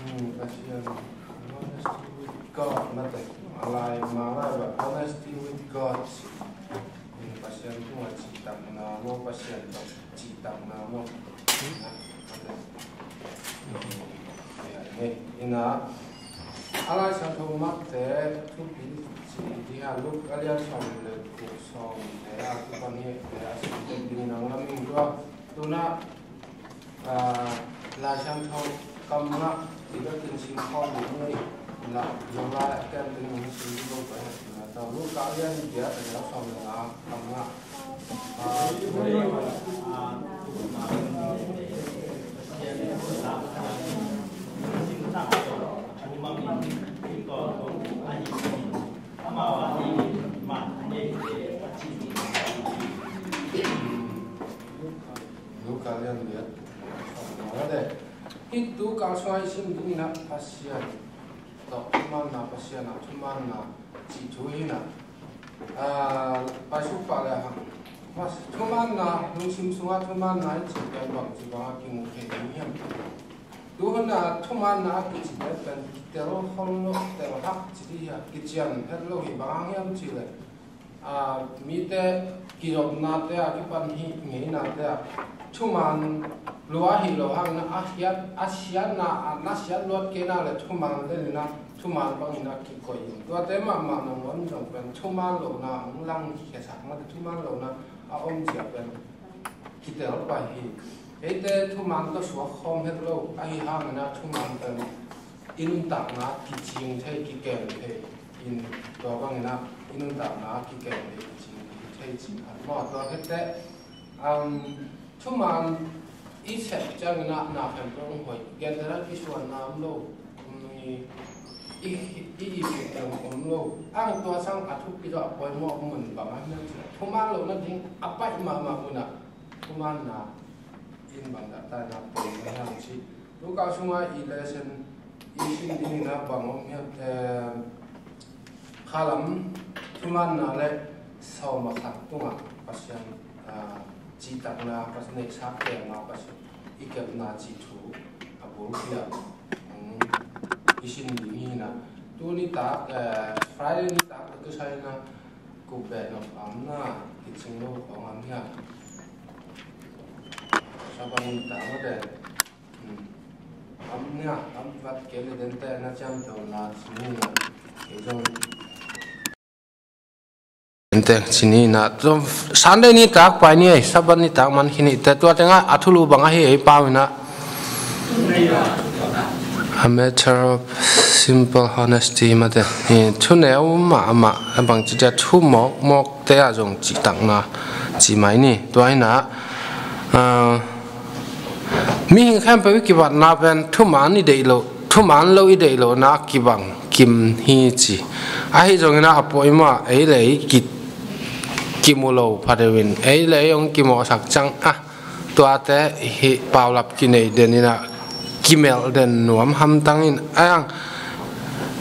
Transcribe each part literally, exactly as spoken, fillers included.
Hmm, Pasian, honesty with God, mate. A lai, Malai bang, honesty with God. Hmm, Pasian tungah cihtakna maw, Pasian tawh cihtakna maw. Mate. Hmm, ya, ni, ina. A Lai Siangtho Mate thupi ci ding a, Luke a lian sawm le guk, sawm le a kipan hi, le a sim ding nang lam in tua. Tuna, ah, Lai Siangtho kam ngah, ti ka kin sim khawm ding ni, la, zong lai a ken ding ni sim ding lo ka heh na tau. Luka lian giat a neu sawm le nga kam ngah. Ah, Luka lian giat. Hih tu kalsuan i sim ding in ah Pasian tawh thumaanna, Pasian ah thumaanna cih thu hi in ah, ah, paisuk pah le hang. Mas thumaanna lungsim sungah thumaanna i cih pen bangci bangah kimu thei ding hiam? Tu hun ah thumaanna a kici pen pen kitel khol lo, tel hak ci ding hi a, kician het lo hi, bang hang hiam cih leh, a, mite kizopnate a kipan hi ngeinate a thuman lua hi lo hangin a hiat, a siatna, a na siat luat kei na le thuman lenin a thuman bangin a kikoih in. Tuate mahmah nangawn zong pen thuman lohna hong langkhiasak mate, thuman lohna a om cia pen kitel pai hi. Eite thuman tawh suak khawm het lo, ahi hangin a thuman pen i nuntakna kicing thei, kikem thei in, tua bangin ah i nuntakna kikem thei, kicing thei cih khat maw. Tua khit teh, um, thuman i sep ciangin ah na khempeuh hong hoih, gentehna kisuanna om lo, um, i, i, i, i om lo. Ang tua sang a thupi tawh a poimawh mun bang a hiam cih leh thuman lohna ding a pai mahmah mun ah thumaanna in bang dah ta in ah poimawh hiam cih. Luka sungah i lesson i sim ding in ah bang om hiam, eh, khalam thumaanna le sawm a khat tungah Pasian, ah, cihtakna, Pasian neihsa kemna, Pasian i kepna cih thu a bulphuh ah, um, i sim ding hi in ah. Tu nitak, eh, Friday nitak a kisai in ah Kup beh nop a om na, kicing lo khawng a om hiam? Sabbath nitak mate. Hmm. A om hiam, a om vat kei le dente na ciamtehna ci ni na. Kei zong dente ci ni na. Sunday nitak pai ni ei, Sabbath nitak man khin hi teh, tua tengah a thulu bang ahi ei pau in ah. A matter of simple honesty mate. Hi, thuneu mahmah, a bangci tia thu mawkmawkte ah zong cihtakna ci mai ni. Tua hi in ah, ah, mihing khempeuh i kibatna pen thuman i deih loh, thuman lo i deih lohna kibang kim hi ci. Ahi zongin ah a poimawh ah ei le ei ki, kimu lo pha deuh in, ei le ei hong kimawhsak ciang ah, tuate hi paulap kinei den in ah kimelh den nuam hamtang in, a ang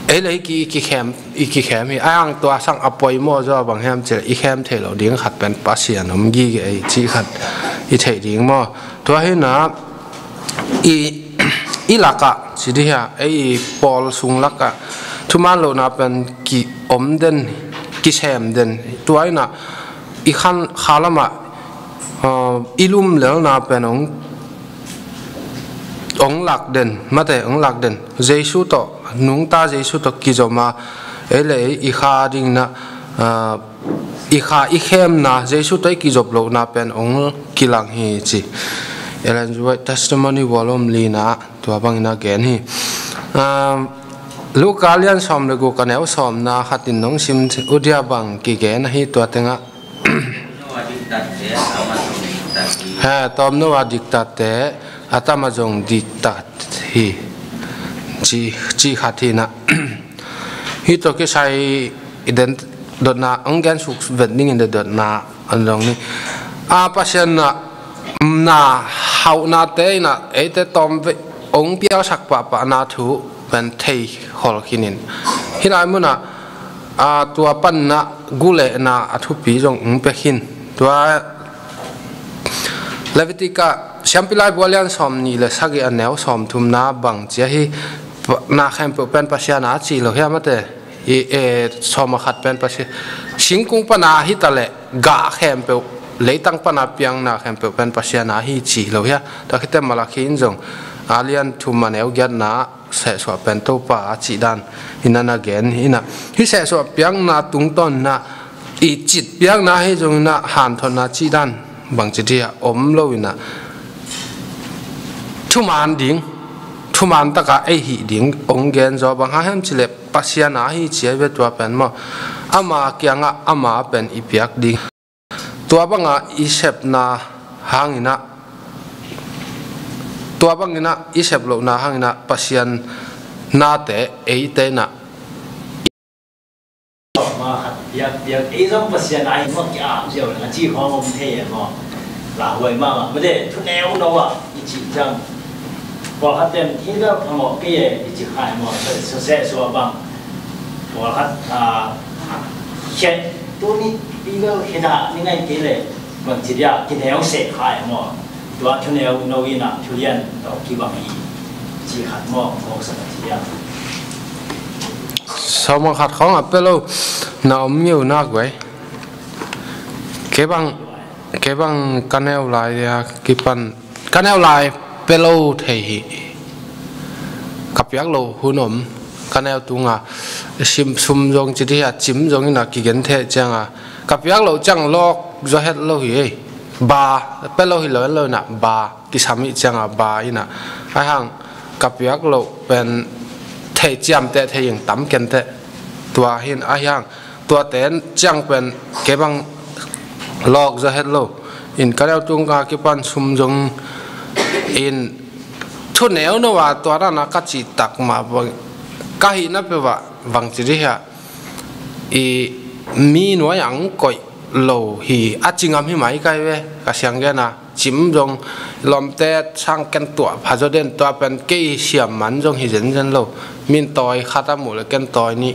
ei le ei ki, i kikhem, i kikhem hi, a ang tua sang a poimawh zaw bang hiam cih leh i khem theih loh ding khat pen Pasian om gige ei cih khat i theih ding maw. Tua hi in ah i, i lakah ci ding hi a, ei i pawl sung lakah thuman lohna pen ki om den, kisem den. Tua hi in ah i khan kha lamah, uh, i lumlelna pen hong, hong lak den mate, hong lak den. Jesu tawh, nungta Jesu tawh kizom a, ei le ei i kha ding in ah, uh, i kha i khemna, Jesu tawh i kizop lohna pen hong kilang hi ci. Ellen White Testimony volume li in ah tua bangin a gen hi. Um, Luka lian sawm le guk a neu sawmna khat in nong sim uh dia bang kigen ahi tua tengah. He, tawmno a diktatte a tam a zong diktat hi ci, ci khat hi in ah. Hih tawh kisai i den dotna hong gen suk vet ding in den dotna an zong ni. A Pasian in ah na hauhnate in ah eite tawm ve hong pialsak pahpahna thu pen thei khol khin in. Hih lai mun ah, a, tua pan in ah gulehna a thupi zong hong pia khin. Tua Levitika, Siampi Laibu a lian sawm nih le sagih a neu sawm thumna bang ci ahi, na khempeuh pen Pasian a ci lo hiam, a te? I, e, sawm a khat pen Pasian, singkung pana hi ta leh gah khempeuh, leitang pana piang na khempeuh pen Pasian a hi ci lo hiam? Tua khit teh Malakhi in zong a lian thum a neu giatna sehsuah pen Topa a cih dan in a na gen hi in ah, hih sehsuah piakna tungtawn in ah, i cit piakna hi zong in ah, hanthotna cih dan bangci dih a om lo in ah, thuman ding, thuman taka ei hih ding ong gen zaw. Bang hang hiam cih leh Pasian a hi ci a hi ve tua pen maw, ama kiangah ama pen i piak ding. Tua banga i sepna hang in ah, tua bang in ah i sep lohna hang in ah Pasian nate eite in ah, ma khat piak piak, ei zong Pasian a hi mah, ki-am ziau leng a ci khawng om thei e maw. Lauhuai mahmah, mate, thuneu no ah i cih ciang, pawlkhat ten hi bel phamawh kei e i ci kha e maw. Seseh sua bang, pawlkhat, a, khen, tuni i bel khen a ni ngai kei leh bangci dia kineu seh kha e maw. Tua thuneu no in ah thulian tawh kibang hi, ci khat maw, mawk sa ka ci dia. Sawm a khat khawng a pia lo na om ngeu nak ve. Kei bang, kei bang ka neu lai dia kipan, ka neu lai pia lo thei hi. Ka piak lo hun om, ka neu tunga sim sum zong ci dih a, cim zong in ah kigen thei cianga, ka piak lo ciang lawk zaw het lo hi ei. Ba, pia lo hi lo, en lo in ah ba kisam ih cianga ba in ah, ahi hang ka piak loh pen thei ciamteh thei ing tam ken teh. Tua hi in ahi hang tuate ciang pen kei bang lawk zaw het lo in, ka neu tunga kipan sum zong in, thuneu no a tua dan a ka cih tak mah bang, ka hihna peuh ah bangci dih hiam, i mi nuai ang koih lo hi, a ci ngam hi mai kai ve, ka siang gen a, cim zong lawmte sang ken tuah pha zaw den, tua pen kei siam man zong hi zenzen lo. Min tawi khat a muh leh ken tawi nih,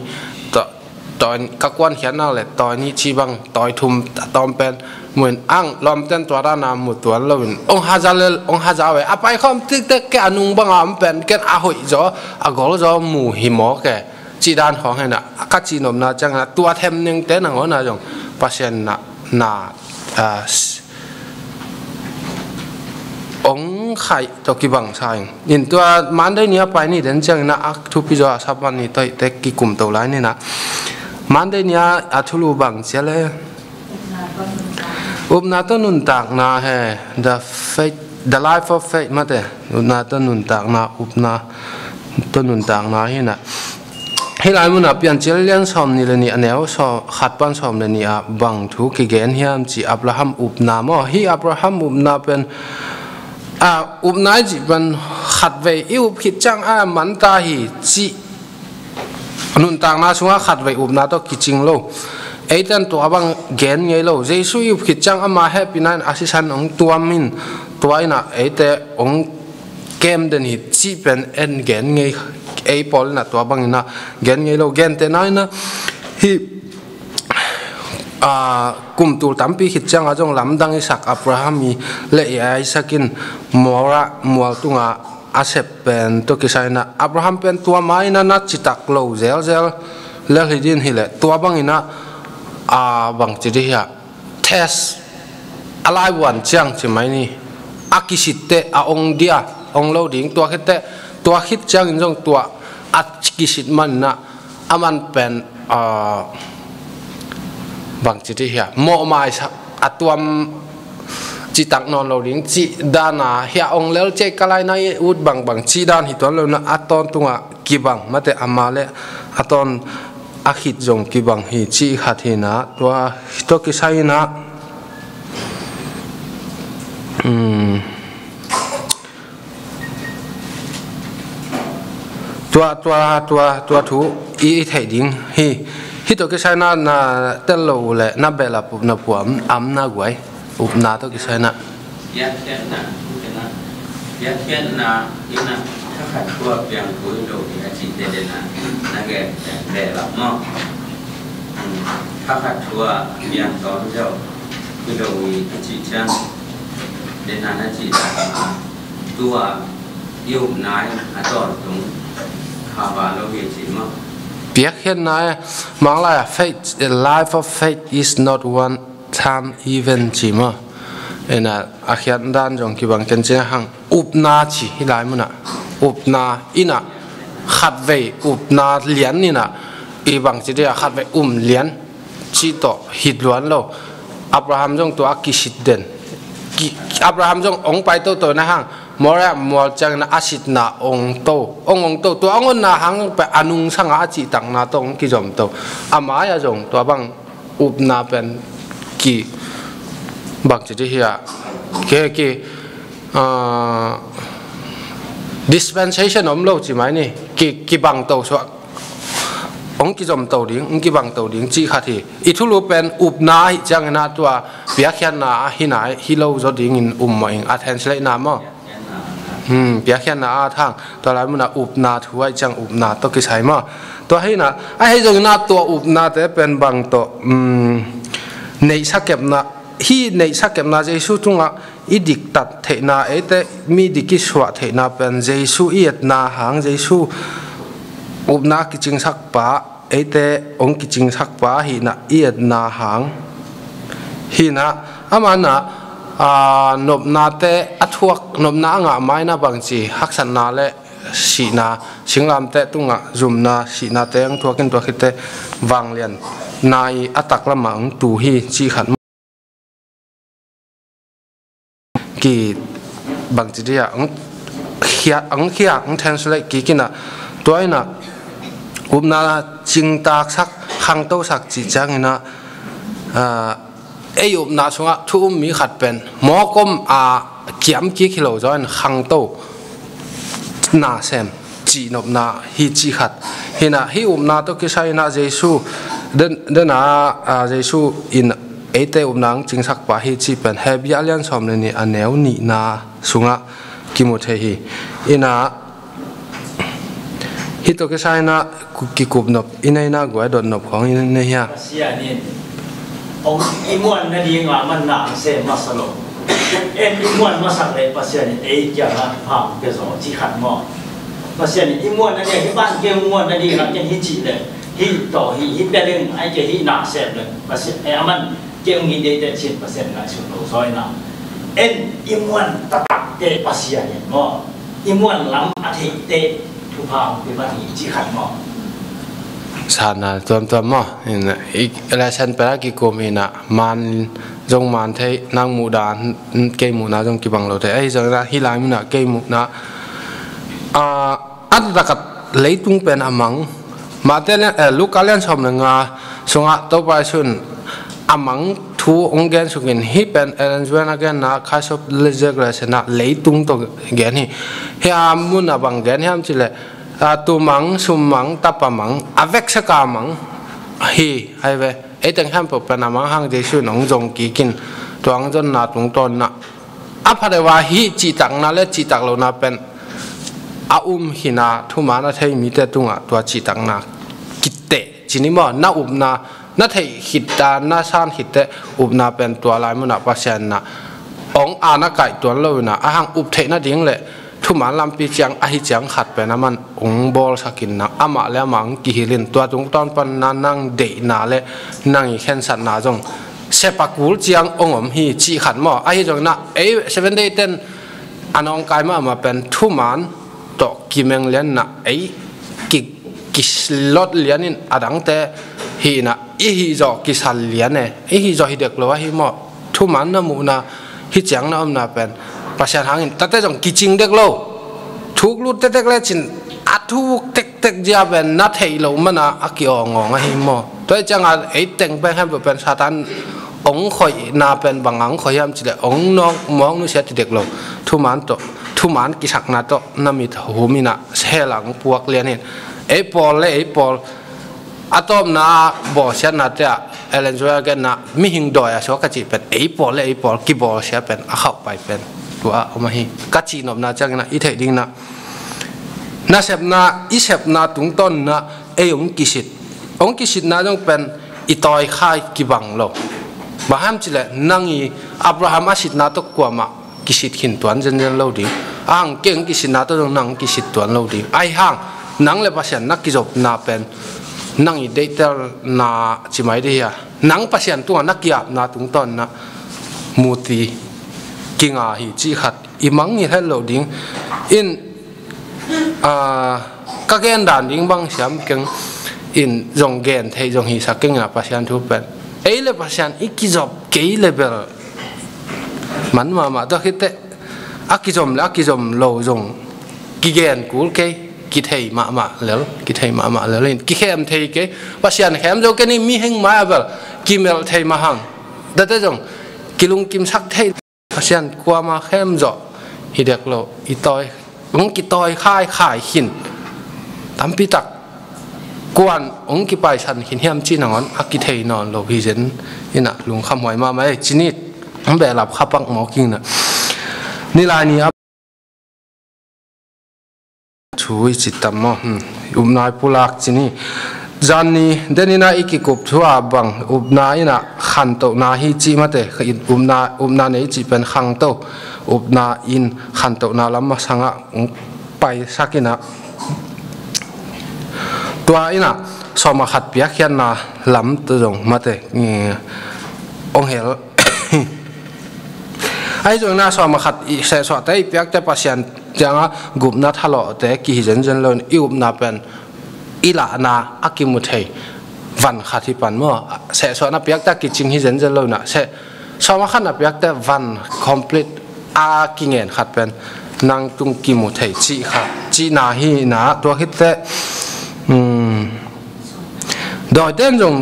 tawi, ka kuan khiat nak leh tawi nih ci bang, tawi thum a tawm pen muh in ang, lawmten tua dan a mu tuan lo in ong haza lel, ong haza ve. A pai khawm tiktek kei a nung banga om pen ken a hoih zaw, a gol zaw mu hi mawk e. Cih dan khawng hi in ah, ka cihnopna ciangin ah, tua them nengte nangawn ah zong Pasian na, na, a, s-, ong khaih tawh kibang sa ing. In tua Monday ni a pai ni den ciangin ah, a thupi zaw a Sabbath ni tawh i tek kikum to lai ni in ah. Monday ni a, a thulu bang ci a le? Upna tawh nuntakna he, the faith, the life of faith mate. Upna tawh nuntakna, upna tawh nuntakna hi in ah. Hih lai mun ah Piancil lian sawm nih le nih a neu sawm, khat pan sawm le nih ah bang thu kigen hiam cih, Abraham upna maw. Hih Abraham upna pen, a, upna i cih pen khatvei i up khit ciang a man ta hi cih nuntakna sungah khatvei upna tawh kicing lo. Eite'n tua bang gen ngei lo. Jesu i up khit ciang ama hehpihna in a sisan hong tuam in, tua in ah eite hong kem den hi cih pen en gen ngei, ei pawl in ah tua bang in ah gen ngei lo. Gentehna in ah hih, a, kum tul tampi khit ciang a zong lamdang i sak Abraham i le i Isaac in Moriah mual tungah a sep pen tawh kisai in ah, Abraham pen tua ma in ah na citak lo zelzel lel hi din hi leh, tua bang in ah, a, bangci dih hiam, test, a laivuan ciang ci mai ni, a kisitteh a ong dia, ong lo ding, tua khitteh, tua khit ciangin zong tua a kisit man in ah, a man pen, a, bangci dih hiam, mawhmaisak, a tuam citak nawn lo ding cih dan a, hiah ong lel ciai ka lai na i ut bangbang cih dan hi tuan lo in ah, a tawntungah kibang mate, ama le a tawn a khit zong kibang hi cih khat hi in ah, tua, tua kisai in ah, um, tua, tua, tua, tua thu i theih ding hi. Hih tawh kisai in ah na tel lo uh leh na behlap uh na puam am na guai, upna tawh kisai in ah. Biakpiakna, biakpiakna in ah thakhat thu a piang thu hi lo hi a cihte den ah na gen pen behlap maw. Um, thakhat thu a piang tawm zeuh hi lo hi a cih ciang den ah na cih tak a, tua i upna in a tawntung Piakkhiatna e, Manglai ah faith, a life of faith is not one time event ci maw. Ina a khiat dan zong kibang kencing hang upna ci hi lai munah. Upna ina khatvei upna lian ina i bang ci dia khatvei um lian ci tawh hit luan lo. Abraham zong tua a kisit den. Ki, Abraham zong ong pai toto na hang Moria mual ciangin a sitna ong to, ong ong to, tua ong onna hang pen a nungsanga a cihtakna to ong kizom to. A mai-ah zong tua bang upna pen ki bang ci dih hia. Ki, ki, ah, dispensation om lo ci mai ni. Ki, kibang to suak. Ong kizom to ding, ong kibang to ding cih khat hi. I thulu pen upna ahi ciangin ah tua piakkhiatna ahi nai, hi lo zaw dingin um mawh ing, a translate na maw. Hmm, piakkhiatna a thang, tua lai munah upna thu ahi ciang upna tawh kisai maw. Tua hi na, ahi zongin ah tua upnate pen bang tawh, hmm, neihsa kepna, hi neihsa kepna Jesu tungah i diktat theihna, eite mi dik i suah theihna pen Jesu i etna hang, Jesu upna kicingsak pa, eite ong kicingsak pa ahihna i etna hang. Hi na, a manah, aa, nopnate a thuak, nopna a ngah maina bangci haksatna le sihna, singlamteh tungah zumna, sihnate ong thuak in tua khitte vanglian nai a taklamah ong tu hi cih khat. Ki bang ci dia, ang khia, ang khia, ang translate kik ina, tua ina upna cingtaksak, khangtosak cih ciang ina, ah, ei upna sungah thu um mi khat pen mawk om a kiam kik hi lo zaw in khangto na sem cihnopna hi cih khat. Hi na, hi upna tawh kisai ina Jesu den, dena, ah, Jesu in eite upna ang cingsak pa hi cih pen Hebru a lian sawm le nih a neu nihna sungah kimu thei hi. Ina, hi tawh kisai ina ku-, kikupnop i neina guai dotnop khawng i nei hia. Pasian in ong i muan nadinga man na ang sem masa lo. En i muan masak le Pasian in ei kiangah pha pia zaw cih khat maw. Pasian in i muan nadinga, hi ban kei muan nadinga ken hi cih le, hi tawh hi, hi pia ding ai kei hi na sem le Pasian, eh, a man kei ong hi deite cin Pasian ngaihsun lo zaw ina. En i muan taktakte Pasian in maw, i muan lam a theite thupha ong pia ban hi cih khat maw. Sana tuamtuam maw. Ina, i lesson pera kikum ina, man zong man thei, nang muhdan, kei muhna zong kibang lo thei. Ahi zong ina, hi lai munah kei muhna, ah, a taktak leitung pen a mang. Mate lian, eh, Luka lian sawm le nga sungah Topa Jesu in a mang thu ong gen sukin, hi pen Ellen White a genna Christ of Lazarus ina leitung tawh gen hi. Hia mun a bang gen hiam cih le, ah, tumang, summang, tapamang, a veksak a mang hi, ai ve. Ei teng hiam peuh pen a mang hang Jesu in ong zong kik in, tua ong zonna tungtawn ina a pha deuh a hi cihtakna le cihtak lohna pen a um hi na, thuman a thei mite tungah tua cihtakna kiteh ci ni maw, na upna, na theih khit a, na san khitteh upna pen tua lai munah Pasian ina ong a na kaih tuan lo ina, a hang up theih nading le thuman lampi ciang ahi ciang khat pen a man ong bawlsak in na, amah le amah ong kihilh in, tua tungtawn pan na nang deihna le nang i khensatna zong sep a kul ciang ong om hi cih khat maw. Ahi zong ina, ei Seven Day ten a nawngkai mahmah pen thuman tawh kimeng lian ina, ei ki, kislot lian in a dangte hi ina, i hih zawh kisal lian e, i hih zawh hi dek lo ahi maw. Thuman na muhna, hi ciang na omna pen Pasian hangin tate zong kicing dek lo. Thuk lut tektek le cin, a thuk tektek zia pen na theih loh mana a ki-awngawng ahi maw. Tua hi cianga ei teng pen hempeuh pen Satan ong khoihna pen banga ong khoih hiam cih leh ong nawk mawk nusia ti dek lo. Thuman tawh, thuman kisakna tawh na mit hum ina hell ah ong puak lian in. Ei pawl le ei pawl a tawpna a bawlsiatnate ah Ellen White a genna mihing dawi a suak ka cih pen ei pawl le ei pawl kibawlsia pen a khauhpai pen tua a om ahi. Ka cihnopna ciangin ah i theih dingin ah nasepna, i sepna tungtawn in ah ei hong kisit, hong kisitna zong pen i tawikhai kibang lo. Bang hang hiam cih leh nang i Abraham a sitna tawh kuamah kisit khin tuan zenzen lo ding. A hang kei hong kisitna tawh zong nang hong kisit tuan lo ding. Ahi hang Nang le Pasian na kizopna pen nang i deihtelna ci mai dih hia? Nang Pasian tungah na ki-apna tungtawnna muti kinga hi cih khat i mangngilh het loh ding in, aa, ka gen dan ding bang siam keng in zong gen theih zong hisak keng inah Pasian thu pen ei le Pasian i kizop kei le bel man mahmah. Tua khitteh a kizom le a kizom lo zong kigen kul kei, kithei mahmah lel, kithei mahmah lel in kikhem thei kei. Pasian khem zo kei ni, mihing mai a bel kimelh thei mah hang. Tate zong kilungkimsak thei. Pasian kuama khem zawh hi dek lo, i tawi, hong kitawi khaikhai khin. Tampi tak kuan hong kipaisan khin hiam cih nangawn a kithei nawn lo hi zen inah lungkhamhuai mahmah ei. Cini hong behlap khapak mawk inah nilai ni a thu i cih tam maw? Hmm. Upna i pulak cini. Zan ni den inah i kikup thu a bang upna inah khantohna hi cih mate, upna, upna nei cih pen khangto. Upna in khantohna lam masangah hong paisak inah tua inah sawm a khat piakkhiatna lam tawh zong mate, eh, hong hel. Ahi zongin a sawm a khat i sehsuahte i piakte Pasian ciangah gupna thalawhte kihi zenzen loin i upna pen i lahna a kimu thei van khat hi pan maw? Sehsuahna piakte a kicing hi zenzen loin a seh sawm a khatna piakte van complete a kingen khat pen nang tung kimu thei cih khat cihna hi inah tua khitteh, um, dawite in zong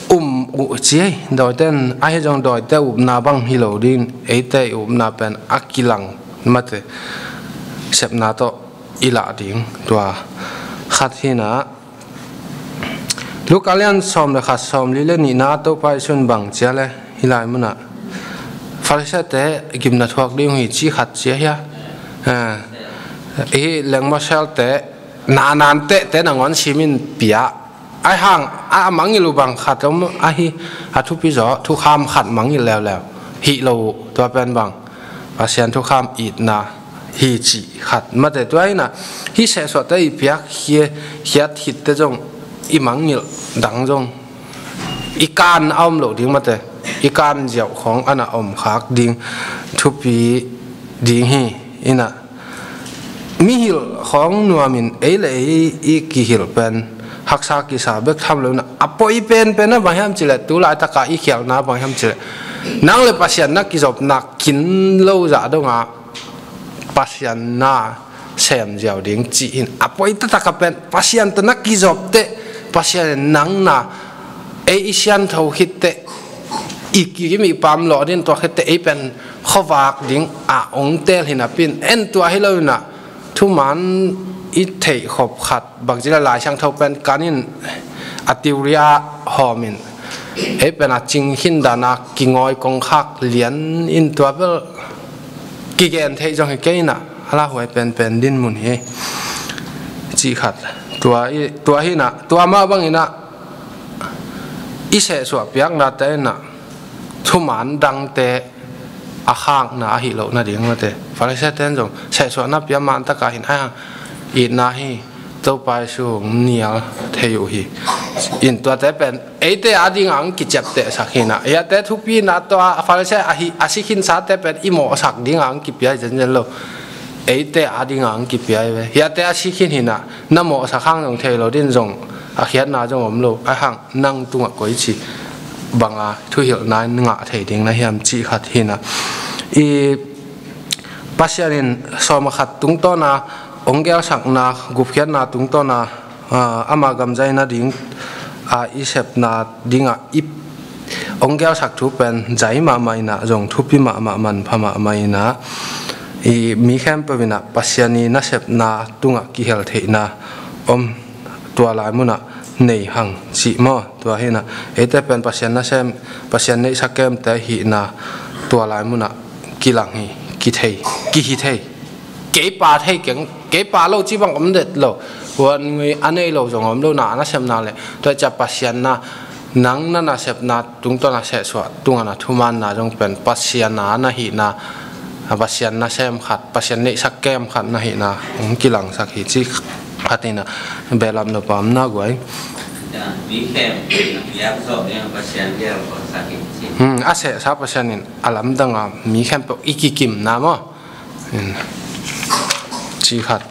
um uh ci ei. Dawite in ahi zong dawite upna bang hi lo ding, eite i upna pen a kilang mate sepna tawh i lah ding tua khat hi inah Luka lian sawm le khat, sawm li le nihna Topa Jesuh in bang ci a le hih lai munah Farisai-te gimna thuak ding uh hi cih khat ci a hia? Eh, hih lengmawhselte na nantehte nangawn simin pia. Ahi hang a mangngilh uh bang khat om ahi, a thupi zaw thukham khat mangngilh leuleu hi lo uh, tua pen bang Pasian thukham itna hi cih khat mate. Tua hi inah hih sehsuahte i piak khia, khiat khitte zong i mangngilh dang zong i kan a om loh ding mate, i kan ziauh khawng a na om khak ding thupi ding hi inah mihilh khawng nuamin ei le ei i kihilh pen haksa kisa bek tham lo inah a poi penpen a bang hiam cih leh tu laitaka i khialhna bang hiam cih leh nang le Pasian na kizopna kin lo zah donga Pasian na sem ziau ding cih in a poi taktak a pen Pasian tawh na kizop teh Pasian in nang na ei i siangtho khit teh i kim i pam lawh ding tua khit teh ei pen khuavak ding a hong teel hi napi in en tua hi lo inah thuman i theih khop khat bangci le Lai Siangtho pen kan in a theory a hawm in ei pen a cing khin dan a kingawi kongkhak lian in tua bel kigen theih zong hi kei inah a lauhuai penpen dinmun hi cih khat. Tua i, tua hi inah tua mah bang inah i sehsuah piaknate inah thuman dangte a khakna ahi loh nading mate. Farisai-te in zong sehsuahna pia man taka hin ahi hang itna hi Topa Jesuh hong nial thei uh hi. In tuate pen eite a dinga hong kiciaptehsak hi inah hiate thupi inah tua Farisai ahi a si khinsate pen i mawhsak dinga hong kipia hi zenzen lo. Eite a dinga hong kipia hi ve. Hiate a si khin hi inah na mawhsak hang zong thei lo ding zong a khiatna zong om lo. Ahi hang nang tungah koici banga thuhilhna in ngah thei ding na hiam cih khat hi inah i Pasian in sawm a khat tungtawna hong geelsakna gupkhiatna tungtawna, ah, ama gamzai nading, ah, i sepna dingah i hong geelsak thu pen zai mahmah inah zong thupi mahmah manpha mahmah inah i mi khempeuh inah Pasian i nasepna tungah kihel theihna om tua lai munah nei hang cih maw? Tua hi inah eite pen Pasian nasem, Pasian neihsa kemte hihna tua lai munah kilang hi, kithei, kihi thei. Kei pa thei keng, kei pa lo ci bang om det lo. Huan ngui a nei lo zong om lo na, a nasepna le tua cia Pasian na nang na nasepna tungtawn a sehsuah tungah na thumanna zong pen Pasian a na hihna, Pasian nasem khat, Pasian neihsa kem khat na hihna hong kilangsak hi ci. Khat in a behlap nop a om na guai. Mi khempeuh a piak zawh ding a Pasian bia kawhsak in ci. Hmm, a sehsa Pasian in a lamdang a mi khempeuh i kikimna maw? Hmm. Ci khat.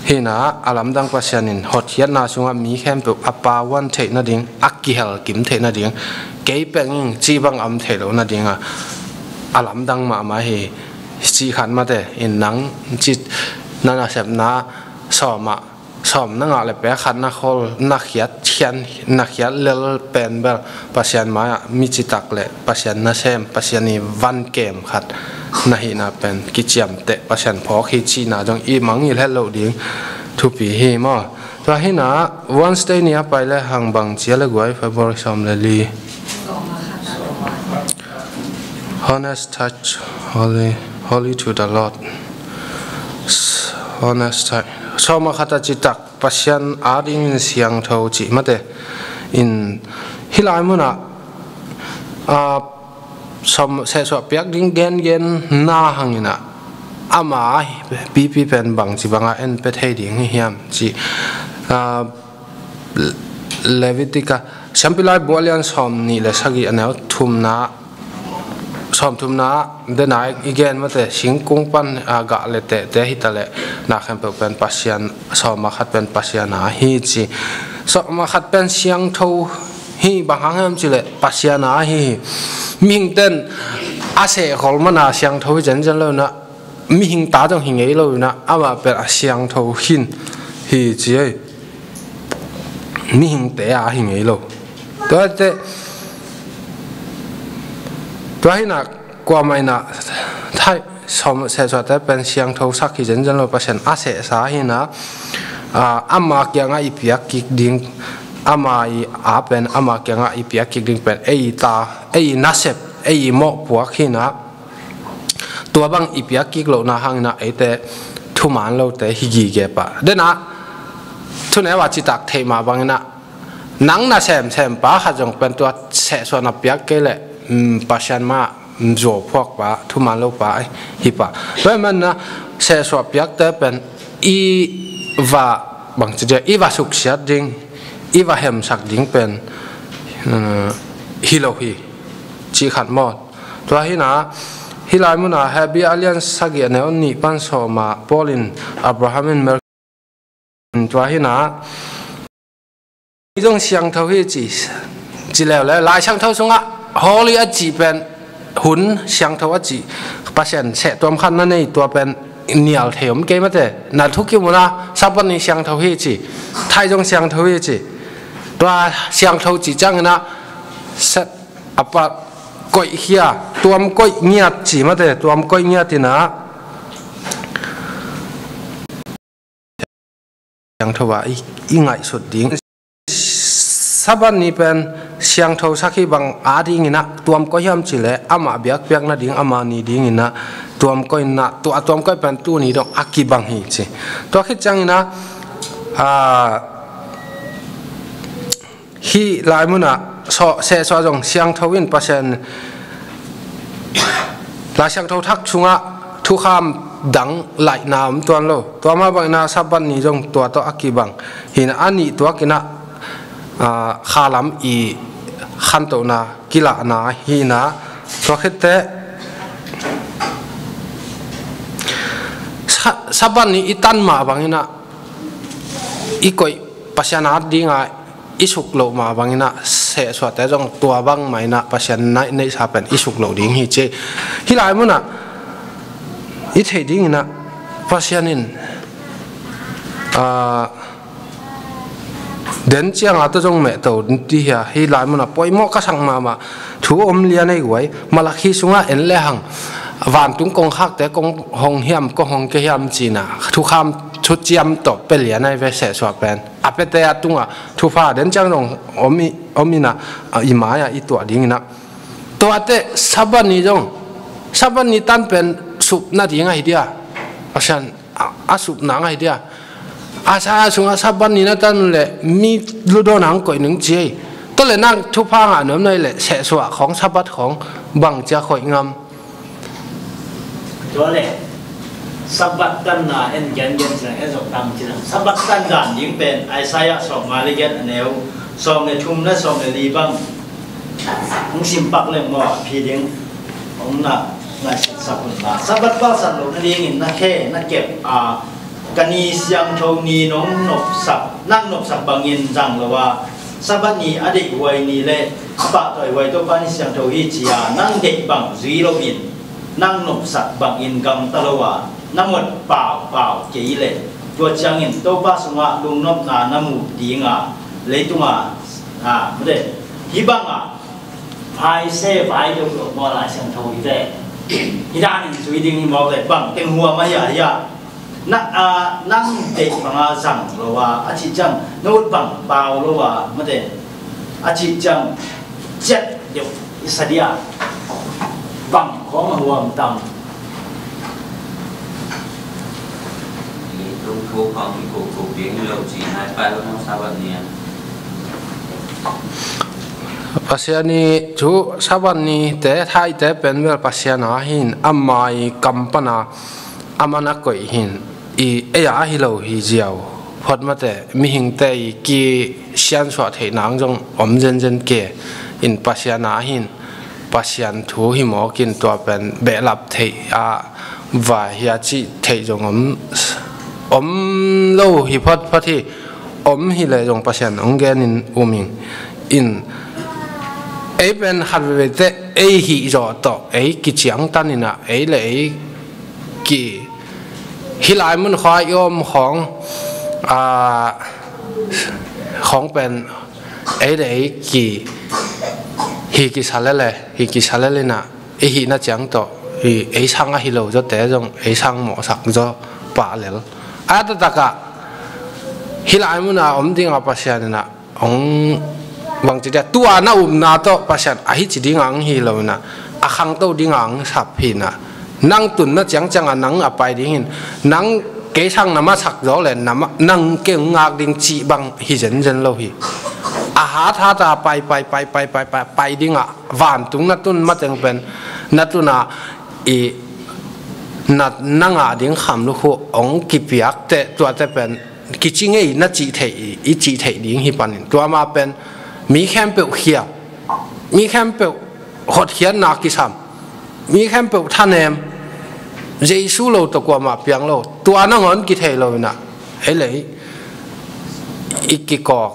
Hi na a lamdang Pasian in hotkhiatna sungah mi khempeuh a pauan theih nading, a kihel kim theih nading, kei peng ing ci bang a om theih loh nading a, a lamdang mahmah hi. Ci khat mate in nang ci na nasepna sawm ah, sawm na ngah le pek khat na khol, na khiat khian, na khiat lel pen bel Pasian mai-ah mi citak le Pasian nasem, Pasian i van kem khat na hihna pen kiciamteh Pasian phawk hi cihna zong i mangngilh het loh ding thupi hi maw? Tua hi na Wednesday ni a pai le hang bang cia le guai February sawm le li. Honest touch, holy, holy to the Lord. Honest touch. Sawm a khat a citak Pasian adingin siangtho cih mate. In hih lai munah, ah, sawm sehsuah piak ding gengen na hangin ah ama pipi pen bangci banga en pia thei ding hi hiam cih, ah, Levitika, Siampi Laibu a lian sawm nih le sagih a neu thumna, sawm thumna dena i gen mate, singkung pan, a, gah le tehte hi ta le, na khempeuh pen Pasian, sawm a khat pen Pasian a hi ci. Sawm a khat pen siangtho hi, bang hang hiam ci le Pasian a hi hi. Mihing ten a sehkhol mana siangtho hi zenzen lo na, mihing ta zong hi ngei lo ina, amah pen a siangtho khin hi ci ei. Mihingte a hi ngei lo. Tuate, tua hi na, kuamah ina, thai, sawm sehsuahte pen siangtho sak hi zenzen lo, Pasian a sehsa hi na, a, ama kiangah i piak kik ding, ama i a pen, ama kiangah i piak kik ding pen, ei ta, ei nasep, ei mawhpuak hi na, tua bang i piak kik lohna hangina eite thuman lote hi gige pah. Dena thuneu a citak theih mah bangina nang na semsem pa khat zong pen tua sehsuah na piak kei le, mm, Pasian ma, mm, zuau phuak pa, thuman lo pa hi pah. Tua hi manina sehsuah piakte pen i va bangci dia, i va suksiat ding, i va hemsak ding pen, mm, hi lo hi. Cih khat maw. Tua hi na, hih lai muna Hebrew a lian sagih a neu nih pan sawma Paul in Abraham in Melk-, tua hi na, i zong siangtho hi ci, ci leuleu, Lai Siangtho sungah holy a cih pen hun siangtho a cih, Pasian seh tuam khat na nei tua pen nial thei om kei mate, na thukim una, Sabbath ni siangtho hi ci, thai zong siangtho hi ci, tua siangtho cih ciangina, set apart koih khia, tuam koih ngiat ci mate, tuam koih ngiat ina siangtho a i, i ngaihsut ding. Sabbath ni pen siangtho sak hi bang a dingina tuam koih hiam ci le amah biakpiak nading ama ni dingina tuam koih na, tua tuam koih pen tuni dong a kibang hi ci. Tua khit ciangina, a, hih lai muna sehsuah zong siangtho in Pasian Lai Siangtho Thak sungah thukham dang laihna om tuan lo. Tua mah bangina Sabbath ni zong tua tawh a kibang hi na, a nih tuakina, a, khalam i khantohna kilahna hi na, tua khitte Sa-, Sabbath ni i tan mah bangina i koih Pasian at dinga i suk loh mah bangina sehsuahte zong tua bang mah ina Pasian neihsa pen i suk loh ding hi ci. Hih lai muna i theih dingina Pasian in, a, den cianga tawh zong mehto ti hia, hih lai muna poimawh ka sak mahmah thu om lian ei guai, Malakhi sungah en le hang vantung kongkhakte kong hong hiam, kong hong kei hiam cina thukham thuciam tawh pia lian ei ve sehsuah pen. A piate a tungah thupha den ciang zong om i, om ina, a, i mai-ah i tuah dingina. Tuate Sabbath ni zong, Sabbath ni tan pen supna ding ahi dia. Pasian a, a supna ahi dia. A sa a sungah Sabbath ni na tan le mi ludawn ang koih ning ci ei. Tua le nang thupha ngah nuam na hih le sehsuah khawng Sabbath khawng bang cia khoih ngam. Tua le Sabbath tanna en gengen ciang, en zong tang ciang. Sabbath tan dan ding pen Isaiah sawm nga le giat a neu sawm le thum le sawm le li bang hong sim pak leng maw, a phi ding hong na ngaihsutsak un la. Sabbath palsat loh nadingin na khe na kep a, ka ni siangtho ni nong nopsak, nang nopsak bangin zang lo a, Sabbath ni a deihhuai ni le a pahtawihuai Topa ni siangtho hi ci-a nang deih bang zui loin, nang nopsak bangin gamta lo a, na mot paupau kei leh, tua ciangin Topa sungah lungnopna na mu dinga, leitungah, a, mate, hih bangah phaise vai deuh lo maw, Lai Siangtho hi ve. Hih danin zui ding hi maw ve, bang teng huam ahi a, hi a. Na, a, nang deih banga zang lo a, a cih ciang na ut bang pau lo a, mate, a cih ciang ciat deuh i sa dia, bang khawng a huam tam. Leitung thu khawng i khuhkhuh ding lo ci nai pai lo maw, Sabbath ni a. Pasian i thu Sabbath ni te thaite pen bel Pasian a hin, ama i kam pana a man a koih hin, i ei a hi lo hi ziau. Phot mate, mihingte i kisiansuah theih nang zong om zenzen ke. In Pasian a hin, Pasian thu hi mawkin tua pen behlap theih a vai hi a cih theih zong om, om lo hi photphot hi. Om hi leh zong Pasian hong genin um ing. In ei pen khat veivei teh ei hih zawh tawh ei kiciangtan inah, ei le ei ki, hih lai mun khua i om khawng, a, khawng pen ei le ei ki, hi kisa lele, hi kisa lele inah, ei hihna ciang tawh, i, ei sang ahi lo zawte zong ei sang mawhsak zaw pah lel. A taktakah hih lai muna om dinga Pasian inah hong bangci dia, tua na upna tawh Pasian ahi ci dinga ang hi lo inah, a khangto dinga ang sap hi inah, nang tunna ciangcianga nang a pai dingin, nang kei sang na masak zaw le, na ma-, nang kei hong ngak ding cih bang hi zenzen lo hi. A hathat a pai, pai, pai, pai, pai, pai, pai dinga, vantung na tun mateng pen, na tuna i, na, na ngah ding kham lukhu hong kipiak teh, tuate pen kici ngei na cih theih, i cih theih ding hi panin. Tua mah pen mi khempeuh khial, mi khempeuh hotkhiatna kisam, mi khempeuh thanem, Jesu lo tawh kuamah piang lo, tua nangawn kithei lo inah, ei le ei i kikawk,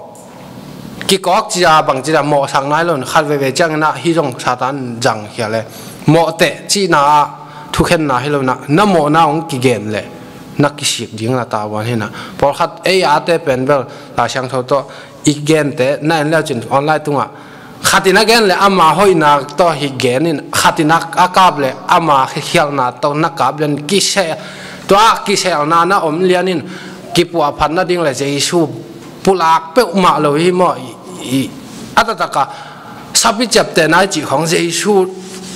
kikawk cia bangci dia mawhsak nai lo in, khat veivei ciang inah hih zong Satan zang khia le, mawhteh cihna ah thukhenna hi lo inah, na mawhna hong kigen le na kisik ding na tavuan hi inah. Pawlkhat ei ate pen bel Lai Siangtho tawh i gente na en leucin online tungah khatin a gen le ama hoihna tawh hi genin, khatin a kap le ama khialhna tawh na kap lian kisel, tua kiselna na om lianin kipuahphat nading le Jesu pulak peuhmah lo hi maw? I, i, a taktakah sapi ciaptehna i cih khawng Jesu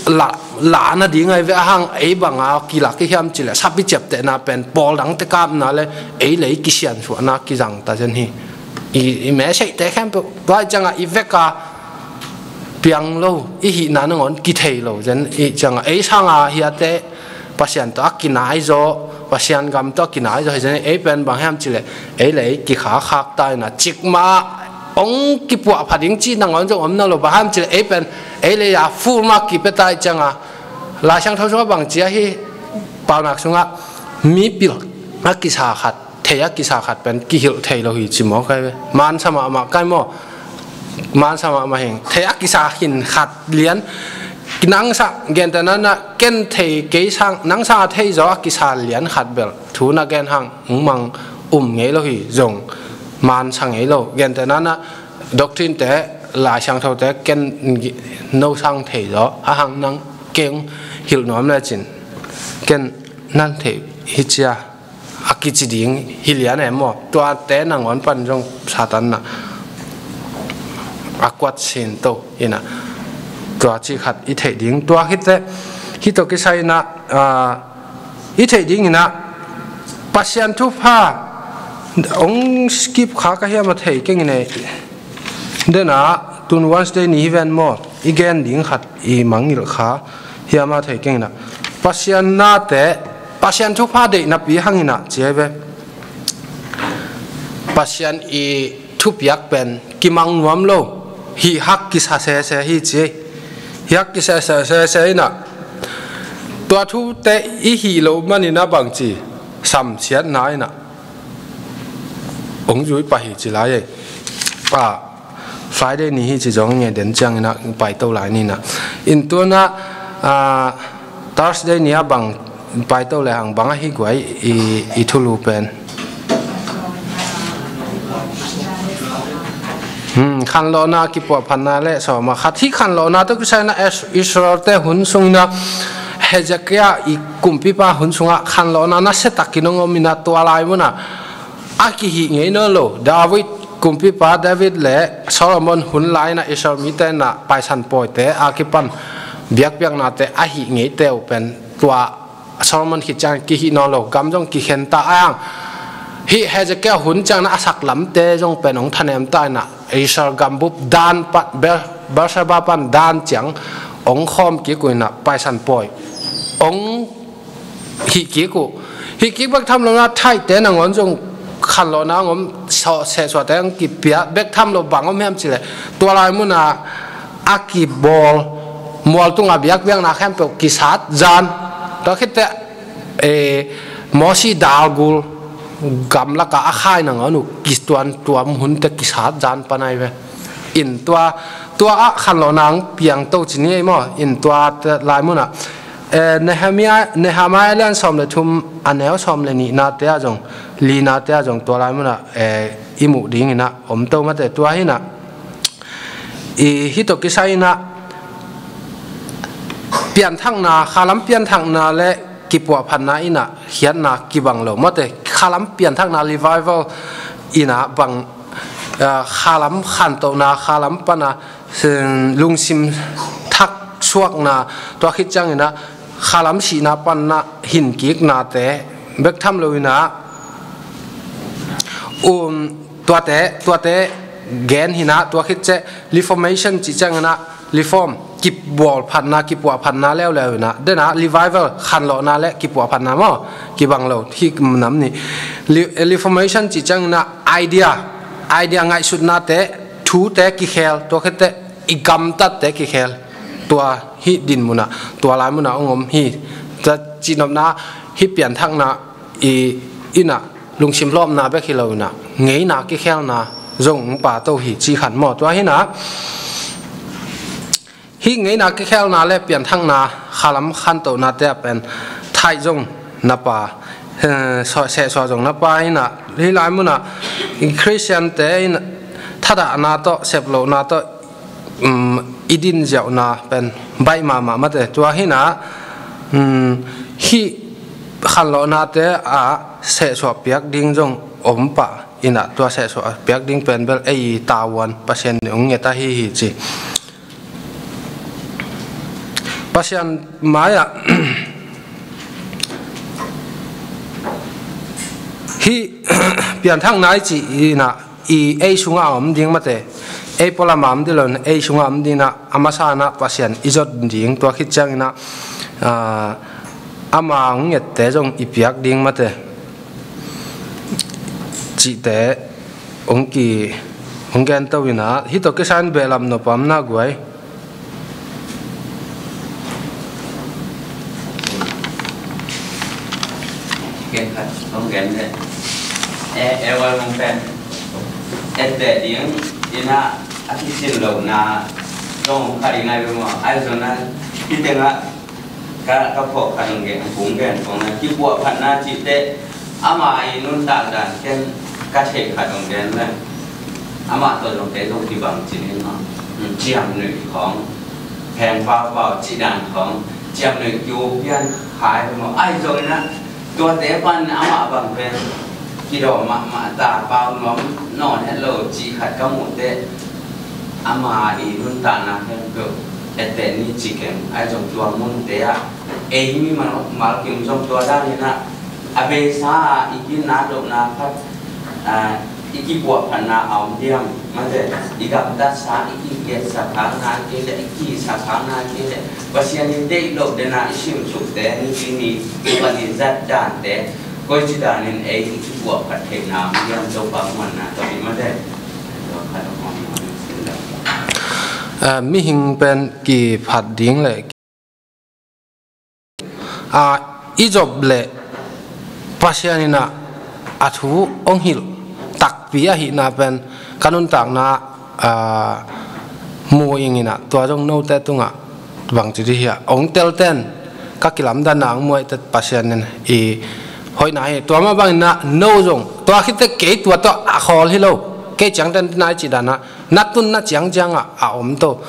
la, la nading ahi ve, a hang ei banga kilak i hiam cih le sapi ciaptehna pen pawl dangte kapna le ei le ei kisiansuahna kizangta zen hi. I, i meseihte khempeuh tua i ciangah i veka piang lo, i hihna nangawn kithei lo zen i ciangah ei sanga hiate Pasian tawh a kinai zaw, Pasian gam tawh a kinai zaw hi zen, ei pen bang hiam cih le ei le ei kikhakhak ta inah, cikmah hong kipuahphat ding cih nangawn zong om na lo, bang hiam cih le ei pen ei le ei a full mark kipia ta i ciangah, Lai Siangtho sungah bangci ahi, Paunak sungah mipil a kisa khat, thei a kisa khat pen kihilh thei lo hi ci maw kai ve. Mansa mahmah kai maw? Mansa mahmah hing. Thei a kisa khin khat lian, nang sang, gentehna na ken thei kei sang, nang sang a thei zaw a kisa lian khat bel thu na gen hang hong mang um ngei lo hi zong, mansa ngei lo. Gentehna na doctrine te, Lai Siangtho te ken no sang thei zaw, a hang nang keng hilh nuam lecin ken nan thei hi cia a kici ding hi lian e maw? Tuate nangawn pan zong Satan na a kuat sin to inah, tua cih khat i theih ding. Tua khit teh hih tawh kisai inah, a, i theih ding inah Pasian thupha hong skip kha ka hiam a thei keng inah, denah tun Wednesday ni hi ven maw, i gen ding khat i mangngilh kha hiam a thei keng inah, Pasian nate Pasian thupha deih napi hang in ah ci hi ve. Pasian i thupiak pen kimang nuam lo, hih hak kisa sese hi ci hi. Hih hak kisa sese in ah tua thute i hih loh man in ah bangci samsiatna in ah hong zui pah hi ci lai hi. Ah, Friday ni hi ci zong nge den ciang in ah paito lai ni in ah. In tua in ah, ah, Thursday ni a bang paito le hang bang ahi guai i, i thulu pen. Hmm, khanlawhna kipuahphatna le sawm a khat. Hih khanlawhna tawh kisai in ah Is-, Israel-te hun sung in ah Hezekiah i kumpipa hun sungah khanlawhna nasia takin hong om in ah tua lai mun ah a kihih ngei nawn lo. David kumpipa David le Solomon hun lai in ah Israel mite in ah Paisan pawite a kipan biakpiaknate a hih ngeite uh pen tua Solomon khit ciang kihih nawn lo, gam zong kikhen ta a hang. Hih Hezekiah hun ciang in ah a sak lamte zong pen hong thanem ta in ah Israel gambup Dan pan, Ber-, Beersheba pan Dan ciang hong khawm kik uh in ah Paisan pawi hong hih kik uh. Hih kik bek tham lo in ah Thaite nangawn zong khanlawhna hong om, sehsuahte hong kipia bek tham lo, bang om hiam cih leh tua lai mun ah a kibawl mual tungah biakpiakna khempeuh kisat zan. Tua khit teh, eh, Mosi dalgul gamlakah a khai nangawn uh kituamtuam hunte kisat zan pan ahi ve. In tua, tua ah khanlawhna hong piang to ci ni ei maw. In tua te lai mun ah, eh, Nehemiah, Nehemiah lian sawm le thum, a neu sawm le nihnate ah zong, linate ah zong tua lai mun ah, eh, i muh ding in ah om to mate. Tua hi in ah, i, hih tawh kisai in ah pianthakna, khalam pianthakna le kipuahphatna in ah khiatna kibang lo mate. Khalam pianthakna, revival in ah bang, ah, khalam khantohna, khalam pan a, sin, lungsim thak suakna, tua khit ciang in ah khalam sihna pan in ah hin kiknate bek tham lo in ah, um, tuate, tuate gen hi in ah, tua khit ciang reformation cih ciang in ah reform, kibawlphatna, kipuahphatna leuleu in ah, den ah revival, khanlawhna le kipuahphatna maw, kibang lo, hih nam nih. Re-, reformation cih ciang in ah idea, idea ngaihsutnate, thute kikhel, tua khit teh i gamtatte kikhel. Tua hih din mun ah, tua lai mun ah hong om hi. Tua cihnopna, hih pianthakna i, in ah lungsim lawpna bek hi lo in ah ngeina kikhelna zong hong pia to hi ci khat maw. Tua hi in ah hih ngeina kikhelna le pianthakna, khalam khantohnate ah pen thaih zong na pia, eh, sehsuah zong na pia hi in ah, hih lai mun ah Khristiante in ah thadahna tawh, seplohna tawh, um, i din ziauhna pen baih mahmah mate. Tua hi in ah, um, hih khanlawhnate ah sehsuah piak ding zong om pah in ah, tua sehsuah piak ding pen bel ei tavuan Pasian in hong nget ahi hi ci. Pasian mai-ah hih pianthakna i cih in ah, i ei sungah a om ding mate, ei pualam ah om ding lo in, ei sungah a om ding in ah, a masa in ah Pasian i zot ding, tua khit ciang in ah, ah, ama hong ngette zong i piak ding mate, cihte hong ki, hong gen to in ah, hih tawh kisai in behlap nop a om na guai. Gen khat, hong gen de. E, e, wal mong pen. Et de ding, in ah, a kisin lohna, zong khat i ngai ve maw. Ai zong na, hih teng ah, ka, ka phawk khat hong gen, kong gen, kong gen. Kipuahphatna cih teh, ama i nuntak dan ken ka theih khat hong gen leng, amah tawh zong kei zong kibang ci ni maw. Ciamnuih khawng, pheng paupau cih dan khawng, ciamnuih kiu pian khai maw. Ai zong in ah, tuate pan amah bang pen kidawm mahmah ta, pau nuam nawn het lo cih khat ka muh teh, ama i nuntakna khempeuh etteh ni ci keng. Ai zong tua munte ah ei mimal kim zong tua dan in ah, a beisa a i ginna dopna khat, ah, I kipuahphatna a om diam? Mate, i gamtatsa, i kiketsa khakna kei le, i kisa khakna kei le, Pasian in deih loh dena i simsukte nipi ni, i pan i zat dante, koici danin ei i kipuahphat theihna a om diam? Topa muanna tawh i mate. Mihing pen kiphat ding le a, i Job le Pasian in a, a thu hong hilh takpi ahihna pen ka nuntakna, a, mu ing in a, tua zong note tungah bangci dih hia, hong telten ka kilamdanna hong muaite Pasian in i hoihna hi. Tua mah bangin a, no zong tua khit teh kei tua tawh a khawl hi lo, kei ciangten nai cih dan a, na tunna ciangciang ah a om to.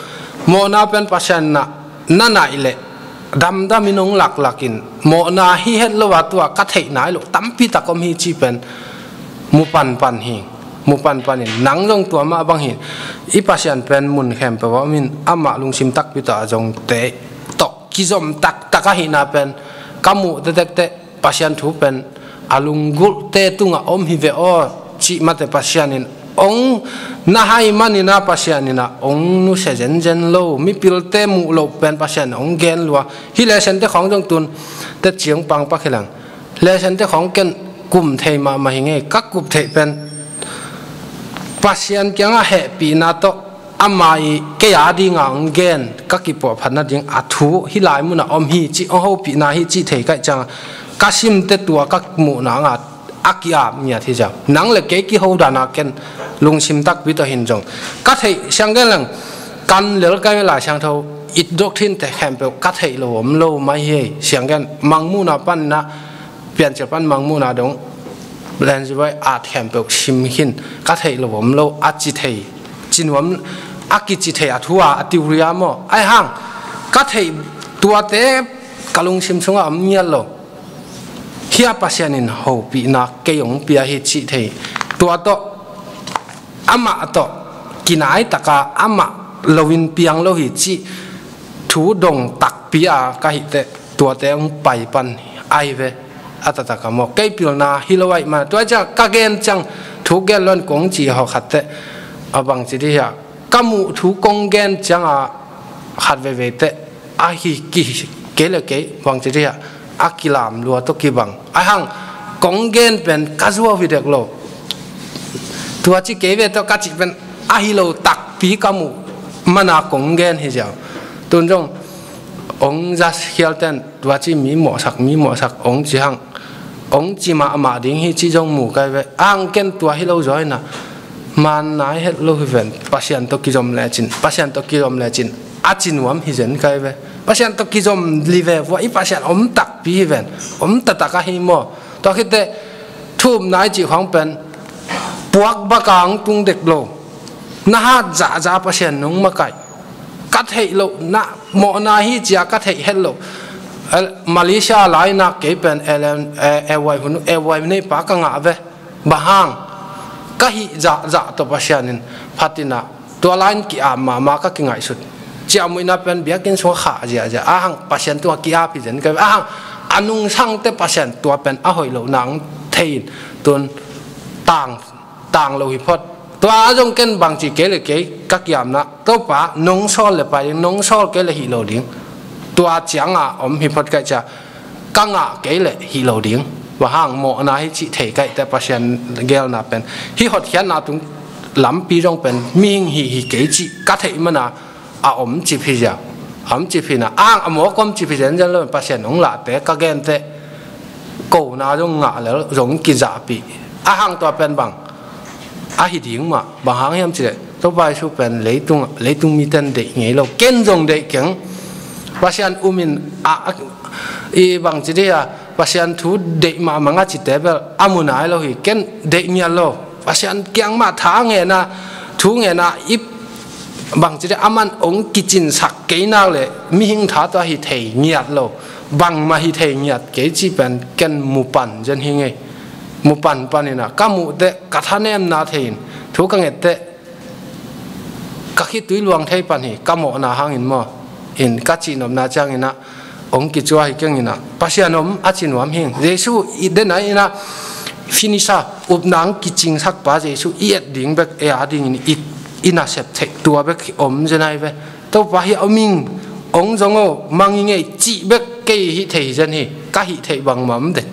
Mawhna pen Pasian in a, na naih leh damdam in hong laklak in, mawhna hi het lo a, tua ka theih nai loh tampi tak om hi cih pen mu panpan hi. Mu panpan in, nang zong tua mah bang hi. I Pasian pen mun khempeuh ah om in, amah lungsim takpi tawh a zongte tawh kizom taktak ahihna pen ka muh tektek teh Pasian thu pen a lunggulhte tungah om hi ve aw, cih mate Pasian in hong na hai manin a, Pasian in a hong nusia zenzen lo, mipilte muh loh pen Pasian in hong gen lua. Hih lessonte khawng zong tun teci hong pang pak hi leng, lessonte khawng ken kum thei mahmah hi ngei, ka kup theih pen Pasian kiangah hehpihna tawh ama i kei a dinga hong gen, ka kipuahphat nading a thu hih lai munah om hi cih, hong hopihna hi cih thei kaih ciangah ka simte tua ka muhna nga a ki-ap ngiat hi ciang. Nang le kei kiho dana ken lungsim takpi tawh hin zong ka theih siang gen leng kan lel kai Lai Siangtho i doctrine te khempeuh ka theih lo om lo mai hi. Siang gen Mangmuhna panna, Piancil pan Mangmuhna dong Ellen G. White at khempeuh sim khin, ka theih lo om lo, a ci thei, ci nuam, a kici thei a thu a, a theory a maw. Ahi hang ka theih tuate ka lungsim sungah om ngiat lo. Hia Pasian in hopihna kei hong pia hi cih thei. Tua tawh amah tawh kinai taka amah loin piang lo hi cih thu dong takpi a ka hih teh, tuate hong pai pan ahi ve. A taktak a maw, kei pilna hi lo ahih man, tua ciang ka gen ciang, thu gen lo in kong ci hawh khat teh, a bangci dih hia, ka muh thu kong gen cianga khat veivei teh a hi ki, kei le kei bangci dih hia, a kilam lua tawh kibang. Ahi hang kong gen pen ka zuau hi dek lo. Tua ci kei ve tawh ka cih pen ahi lo takpi ka muh mana kong gen hi ziau. Tun zong hong za khialten tua ci mi mawhsak, mi mawhsak hong ci hang, hong ci mahmah ding hi cih zong mu kai ve. Ahi hang ken tua hi lo zaw hi na, man nai het lo hi ven, Pasian tawh kizom lecin, Pasian tawh kizom lecin a ci nuam hi zen kai ve. Pasian tawh kizom li ve vua, i Pasian om takpi hi ven, om taktak ahi maw. Tua khit teh thu upna i cih khawng pen puak baka hong tung dek lo. Na hat zahzah Pasian nong makaih. Ka theih loh na, mawhna hi cia ka theih het loh. Malaysia lai na kei pen L M, eh, L Y hun, L Y hun nei pa ka ngah ve. Bang hang ka hih zahzah tawh Pasian in phatin a, tua lai in ki-ap mahmah ka kingaihsut. Ciahmuihna pen biakinn sungah khah ziahziah. Ahi hang Pasian tungah ki-ap hi zen kai ve. Ahi hang a nungsangte Pasian tua pen a hoih lohna hong thei in, tun tang, tang lo hi phot. Tua a zong ken bangci kei le kei ka ki-apna, Topa nong sawl le pai ding, nong sawl kei le hih lo ding. Tua cianga om hi phot kaih cia, ka ngah kei le hih lo ding. Bang hang mawhna hi cih thei kaih teh Pasian gelna pen. Hih hotkhiatna tung lampi zong pen mihing hih hi kei cih ka theih mana a om cip hi zia. A om cip hi na. Ahi hang a mawk om cip hi zenzen lo, Pasian hong lahte ka gen teh kona zong ngah lel zong kizahpih. Ahi hang tua pen bang ahi ding mah, bang hang hiam cih leh Topa Jesu pen leitung, leitung miten deih ngei lo. Ken zong deih keng. Pasian um in a, a, i bangci dih a, Pasian thu deih mahmah a cite bel a mu nai lo hi. Ken deih ngiat lo. Pasian kiang mah tha ngen a, thu ngen a, i bangci dih a, aman hong kicinsak kei nak leh mihing tha tawh hi thei ngiat lo. Bangmah hi thei ngiat kei cih pen ken mu pan zen hi ngei. Mu panpan in a, ka muh teh ka thanemna thei in, thu ka nget teh ka khitui luang thei pan hi, ka mawhna hangin maw. In ka cihnopna ciangin a, hong kicua hi keng in a, Pasian om a ci nuam hi. Jesu i den a in a, finisher, upna hong kicingsak pa Jesu i et ding bek, ei a dingin i, i nasep theih tua bek om zen ahi ve. Topa hi a om ing, hong zong o, mang ing ei cih bek kei hih theih hi zen hi, ka hih theih bangmah om dek,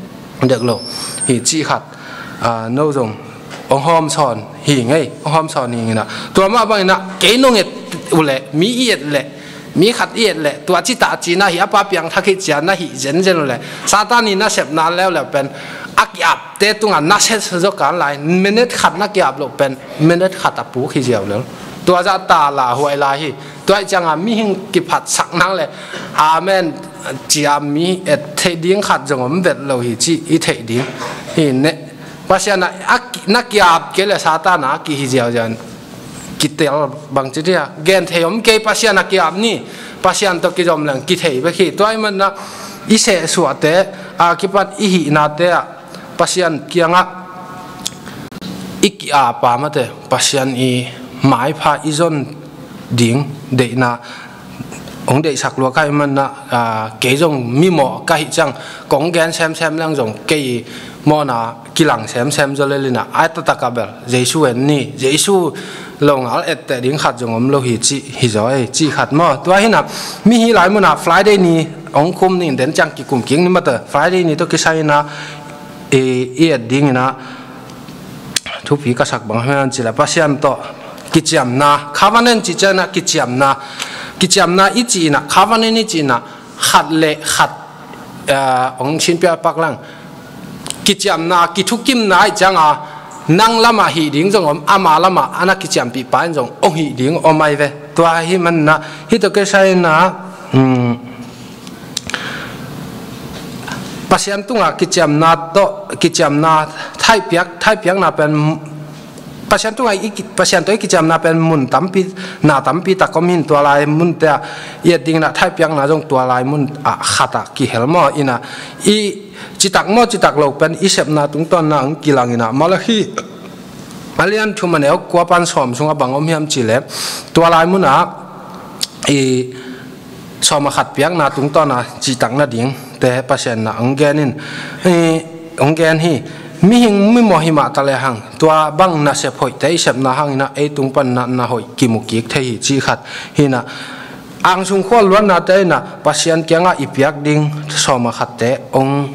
dek lo hi cih khat, a, no zong hong hawmsawn hi ing ei, hong hawmsawn hi ing inah. Tua mah bang inah, kei nong et uh leh, mi i et leh, mi khat i et leh, tua citah cina hi a pa piangthak hi cia na hih zenzen uh leh, Satan i nasepna leuleu pen a ki-apte tungah na set zaw kan lai, minute khat na ki-ap loh pen minute khat a puk hi ziau lel. Tua zah ta lauhuai lai hi. Tua ih ciangah mihing kiphatsak nang le amen cia mi et theih ding khat zong om vet lo hi cih i theih ding hi ne. Pasian a, a ki-, na ki-ap kei le Satan a kihi ziauziau in kitel bangci dia. Gen thei om kei, Pasian a ki-ap ni, Pasian tawh kizom leng kithei bek hi. Tua ih manah i sehsuahte a kipat i hihnate ah Pasian kiangah i ki-ap a mate, Pasian i maipha i zon ding deihna hong deihsak lua ka hih manah, a, kei zong mimawh ka hih ciang kong gen semsem leng zong kei mawhna kilang semsem zaw lel inah, ai taktak a bel Jesu en ni, Jesu longal etteh ding khat zong om lo hi cih hi zaw ei, cih khat maw. Tua hinah mi hih lai munah Friday ni hong khum ning den ciang kikum kik ni mate, Friday ni tawh kisai inah i, i et ding inah thupi ka sak bang hiam cih leh Pasian tawh kiciamna, covenant cih ciangah kiciamna, kiciamna i cih inah, covenant i cih inah khat le khat, eh, hong sinpia pak lang. Kiciamna, kithukimna ih cianga nang lamah hih ding zong om, ama lamah a na kiciampih pa in zong hong hih ding om ahi ve. Tua hi manah hih tawh kisai inah, um, Pasian tungah kiciamna tawh, kiciamna thaihpiak, thaihpiakna pen Pasian tungah i ki-, Pasian tawh i kiciamna pen mun tampi, na tampi tak om hin, tua lai munte ah i et ding inah thaihpiakna zong tua lai mun ah khat ah kihel maw inah, i citak maw citak lo pen i sepna tungtawn na hong kilang inah, Malakhi a lian thum a neu kua pan sawm sungah bang om hiam cih leh, tua lai munah i sawm a khat piakna tungtawn a citak nading te Pasian na hong gen in, eh, hong gen hi. Mihing mimawh hi mah ta lehang, tua bang nasep hoihte i sepna hang inah ei tung pan na, na hoih kimu kik thei hi cih khat hi inah, angsung khual luatnate inah Pasian kiangah i piak ding sawm a khatte hong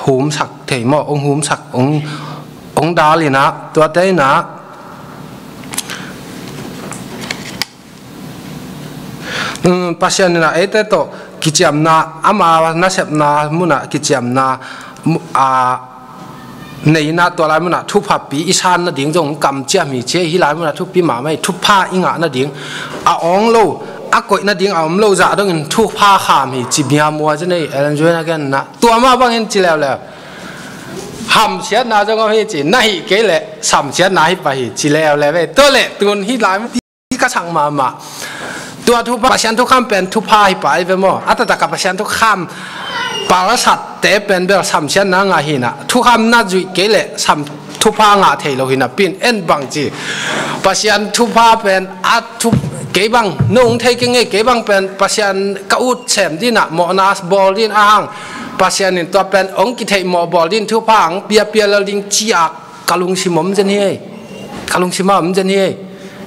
humsak thei maw, hong humsak, hong, hong dal inah, tuate inah, um, Pasian inah eite tawh kiciamna, ama nasepna munah kiciamna, mu-, a, neina tua lai munah thuphapi i san nading zong kamciam hi ci ei, hih lai munah thupi mahmah hi, thupha i ngah nading a awng lo, a koih nading a om lo zah dongin thupha kham hi ci miamua ci nei, Ellen White a genna. Tua mah bangin ci leuleu, hamsiatna zong om hi ci, na hih kei leh samsiatna hi pah hi ci leuleu ve. Tua leh tun hih lai i ka sang mahmah. Tua thupha, Pasian thukham pen thupha hi pah ahi ve maw? A taktak a Pasian thukham palsatte pen bel samsiatna ngah hi inah, thukham na zuih kei leh sam thupha ngah thei lo hi napi in, en bang ci. Pasian thupha pen a thu, kei bang no hong thei kei ngei, kei bang pen Pasian ka ut sem ding inah, mawhna bawl ding a hang, Pasian in tua pen hong kitheih mawh bawl ding, thupha hong piapia lel ding ci-a ka lungsim om zen hi ei. Ka lungsim ah om zen hi ei.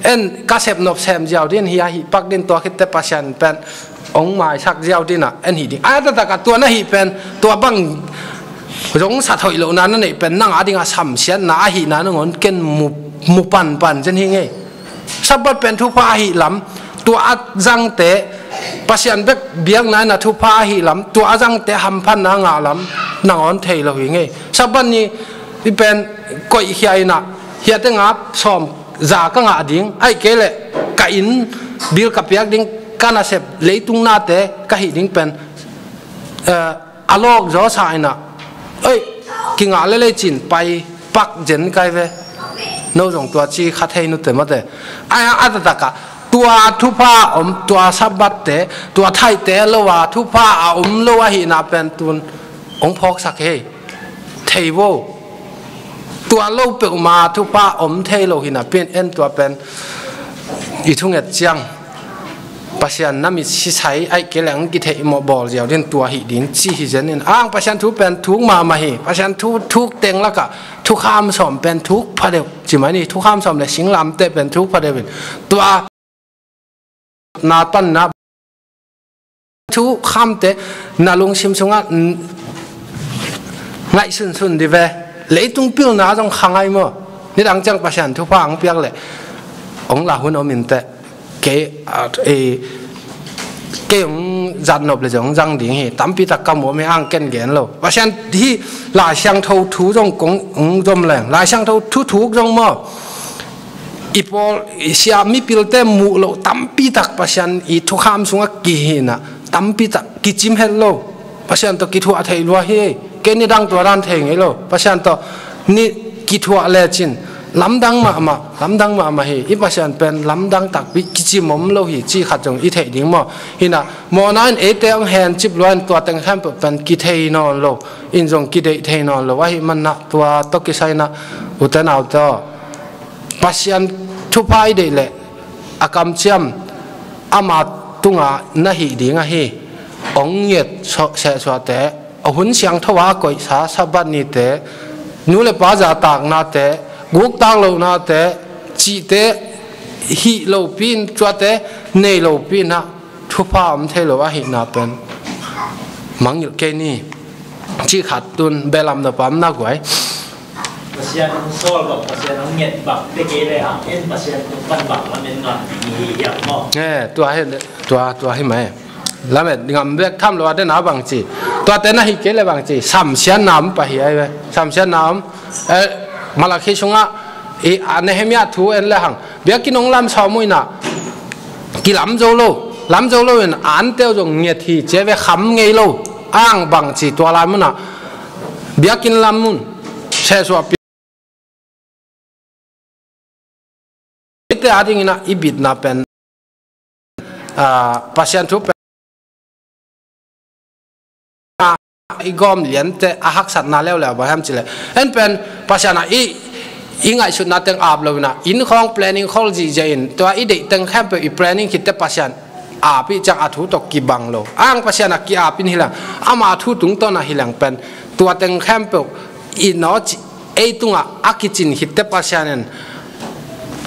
En ka sepnop sem ziau ding hi a, hih pak ding, tua khitte Pasian pen hong maisak ziau ding a en hi ding. A taktak a tua na hih pen, tua bang zong sat hoih lohna na neih pen nang a ding a samsiatna ahihna nangawn ken mu, mu panpan zen hi ngei. Sabbath pen thupha ahih lam, tua a zangte, Pasian bek biakna in a thupha ahih lam, tua a zangte hamphatna ngah lam nangawn thei lo hi ngei. Sabbath ni i pen koihkhia inah, hiate nga sawm za ka ngah ding, ahih kei leh ka inn bil ka piak ding, ka nasep leitung nate ka hih ding pen, eh, a lawk zawsa inah, oi, kingah lelei cin pai pak zen kai ve. No zong tua ci kha thei nute mate. Ai, a taktak a tua thupha om, tua Sabbath te, tua thaihte lo a thupha a om lo ahihna pen tun hong phawksak hi ei. Thei vo. Tua lo peuhmah thupha om thei lo hi napi in, en tua pen i thunget ciang Pasian na mit sisai aih kei leng kitheih mawh bawl ziau din tua hih ding ci hi zen in. Ang Pasian thu pen thuk mahmah hi. Pasian thu thuk teng lakah thukham sawm pen thuk phadeuh ci mai ni. Thukham sawm le singlamteh pen thuk phadeuh in. Tua na tanna thukhamte na lungsim sungah n-, ngaihsunsun di ve. Leitung pilna zong kha ngai maw? Nidang ciang Pasian thupha ang piak leh ong la hun om inteh. Kei, a, e, kei ong zat nop le zong zang ding hi. Tampi tak ka mu om hi ang ken gen lo. Pasian hi Lai Siangtho thu zong kong ong zom leng. Lai Siangtho thu thuk zong maw? I pawl, i sia mipilte muh loh tampi tak Pasian i thukham sungah kihina tampi tak kicim het lo. Pasian tawh kithuah thei lua hi. Kei nidang tua dan thei ngei lo. Pasian tawh ni kithuah lecin lamdang mahmah, lamdang mahmah hi. I Pasian pen lamdang takpi kicim om lo hi. Ci khat zong i theih ding maw? Hina mawhna in eite ang hencip lua in tua teng khempeuh pen kithei nawn lo. In zong kideih thei nawn lo. Ahi manna tua tawh kisaina ute naute aw. Pasian thupha i deih leh a kamciam ama tunga na hih ding ahi. Ong nget sehsuahte, a hun siangtho a koihsa Sabbath nite, nu le pa zahtaknate, guktak lohnate, cihte hih lopi in tuate nei lopi inah thupha om thei lo ahihna pen mangngilh kei ni. Cih khat tun belam na pamna guai. Pasian hong sawl bang, Pasian hong nget bang te kei le hang en Pasian tung pan bang lamen ngam ding hi hiam maw? Eh, tua hi, tua, tua hi mai. Lamen ngam bek tham lo a dena bang ci. Tuate na hi kei le bang ci. Samsiatna om pah hi ai ve. Samsiatna om. Eh, Malakhi sungah i, a, Nehemiah thu en le hang. Biakinn hong lam sawm uh inah kilam zo lo, lam zo lo in a anteu zong nget hi, cia ve kham ngei lo. Ang bang ci tua lai munah biakinn lam mun sehsuah pi te a dinginah i bitna pen, a, Pasian thu pen i gawm liante a haksatna leuleu bang hiam cileh en pen Pasian a i, i ngaihsutna teng ap lo inah inn khawng planning khol zihziah in tua i deih teng khempeuh i planning khitte Pasian ap i ciang a thu tawh kibang lo. Ang Pasian a ki-ap in hileng ama thu tungtawn a hileng pen tua teng khempeuh i naw ci ei tungah a kicin khitte Pasian in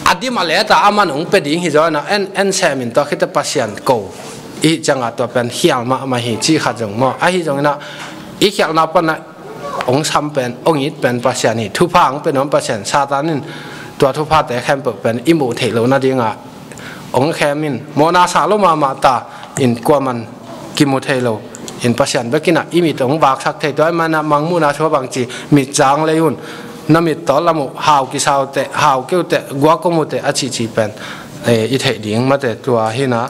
a dim a leta aman hong pia ding hi zaw inah en, en sem in tua khitte Pasian ko i ciangah tua pen khial mahmah hi ci khat zong maw? Ahi zong inah i khialhna panah hong sam pen, hong it pen Pasian hi. Thupha hong pia nuam Pasian, Satan in tua thuphate khempeuh pen i muh theih loh nadingah hong khem in mawhna sa lo mahmah ta in kuaman kimu thei lo in Pasian bekinah i mit hong vaksak thei. Tua i manah Mangmuhna sua bang ci, mit zang lei un, na mit tawh lam uh hau kisau teh, hau keu teh, guak kong uh teh a cihcih pen, eh, i theih ding mate tua hinah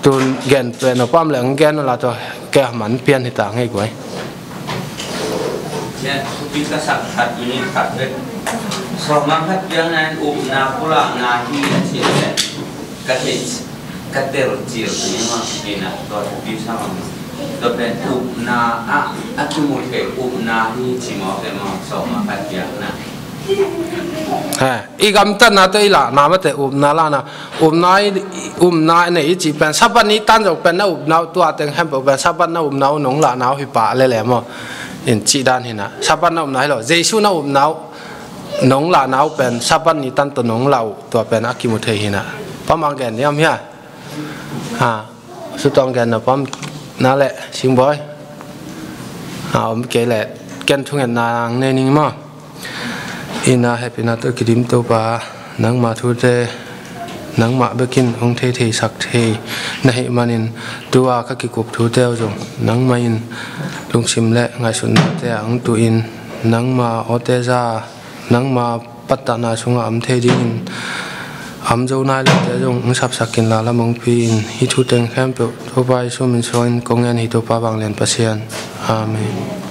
tun gen pen a pam le ang gen la tua kei a man pian hi ta ngei guai. Cia thupi ka sak khat minit khat bek. Sawma khat piang nan upna pulakna hi a cih leh ka theih ka tel cil ni ma kina tua thupi sa ma. Tua pen upna a a kimu thei upna hi ci mawk e maw sawma khat piang nan. Ha, i gamtatna tawh i lahna mate upna lahna, upna i, upna nei i cih pen Sabbath ni tan zong pen na upna uh tua teng khempeuh pen Sabbath na upna uh nong lahna uh hi pah lele maw? In cih dan hinah Sabbath na upna hi lo, Jesu na upna uh nong lahna uh pen Sabbath ni tan tawh nong lah uh tua pen a kimu thei hinah. Pamang gen niam hia? Ha. Sutawng gen na pam na le Singbawi. A om kei le ken thungetna ang nei ning maw? Ina hepina tawh kidim Topa, nangma thute nangmah bekin hong theitheisak thei na hih manin tua ka kikup thute uh zong nangmah in lungsim le ngaihsutnate ah hong tuhin nangma awte za nangma pattahna sungah om thei dingin om zo nai lote zong hong sapsak in la lam hong pi-in hih thuteng khempeuh Topa Jesu min suangin kong ngen hi Topa vanglian Pasian. Amen.